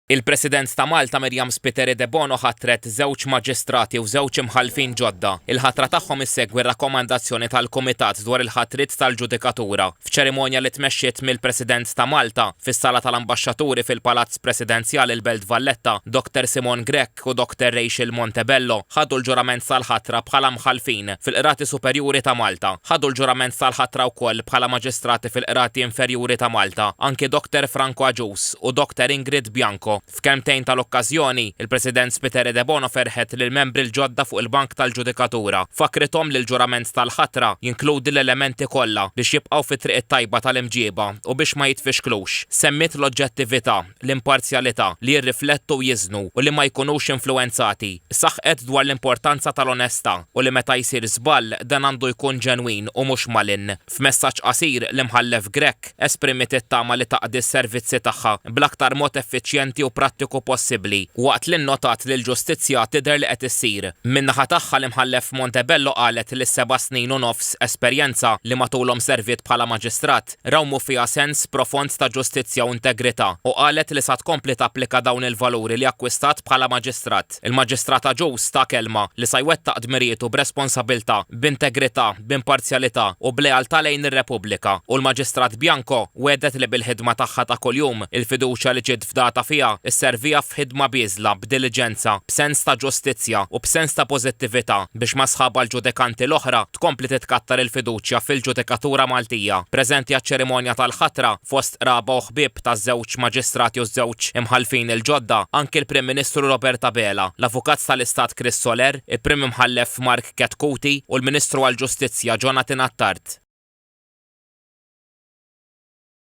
Il-President ta' Malta Myriam Spiteri Debono ħatret żewġ maġistrati u żewġ imħallfin ġodda. Il-ħatra tagħhom issegwi r-rakkomandazzjoni tal-Kumitat dwar il-Ħatriet tal-Ġudikatura. F'ċerimonja li tmexxiet mill-President ta' Malta, fis-Sala tal-Ambaxxaturi fil-Palazz Presidenzjali l-Belt Valletta, Dr Simon Grech u Dr Rachel Montebello ħadu l-ġurament tal-ħatra bħala mħallfin fil-Qrati Superjuri ta' Malta. Ħadu l-ġurament tal-ħatra wkoll bħala maġistrati fil-Qrati Inferjuri ta' Malta anki Dr Franco Agius u Dr Ingrid Bianco. F'kelmtejn tal-okkażjoni, il-President Spiteri Debono ferħet lill-membri l-ġodda fuq il-bank tal-ġudikatura. Fakkrithom li l-ġurament tal-ħatra jinkludi l-elementi kollha biex jibqgħu fit-triq it-tajba tal-imġieba u biex ma jitfixklux. Semmiet l-oġġettività, l-imparzjalità, li jirriflettu u jiżnu u li ma jkunux influwenzati. Saħqet dwar l-importanza tal-onestà u li meta jsir żball dan għandu jkun ġenwin u mhux malinn. F'messaġġ qasir, l-Imħallef Grech esprimiet it-tama li taqdi s-servizzi tagħha bl-aktar mod effiċjenti u prattiku possibbli, waqt li nnotat li l-ġustizzja tidher li qed issir. Min-naħa tagħha l-Imħallef Montebello qalet li s-seba' snin u nofs esperjenza li matulhom serviet bħala maġistrat rawmu fiha sens profond ta' ġustizzja u integrità u qalet li sa tkompli tapplika dawn il-valuri li akkwistat bħala maġistrat. Il-Maġistrat Agius ta kelma li sa jwettaq dmirijietu b'responsabilità, b'integrità, b'imparzjalità u b'lealtà lejn ir-Repubblika u l-Maġistrat Bianco wegħdet li bil-ħidma tagħha ta' kuljum, il-fiduċja li ġiet fdata fiha sserviha f'ħidma bieżla, b'diliġenza, b'sens ta' ġustizzja u b'sens ta' pożittività biex ma' sħabha l-ġudikanti l-oħra tkompli titkattar il-fiduċja fil-ġudikatura Maltija. Preżenti għaċ-ċerimonja tal-ħatra, fost qraba u ħbieb taż-żewġ Maġistrati u ż-żewġ Imħallfin il-ġodda, anki l-Prim Ministru Robert Abela, l-Avukat tal-Istat Chris Soler, il-Prim Imħallef Mark Chetcuti u l-Ministru għall-Ġustizzja Jonathan Attard.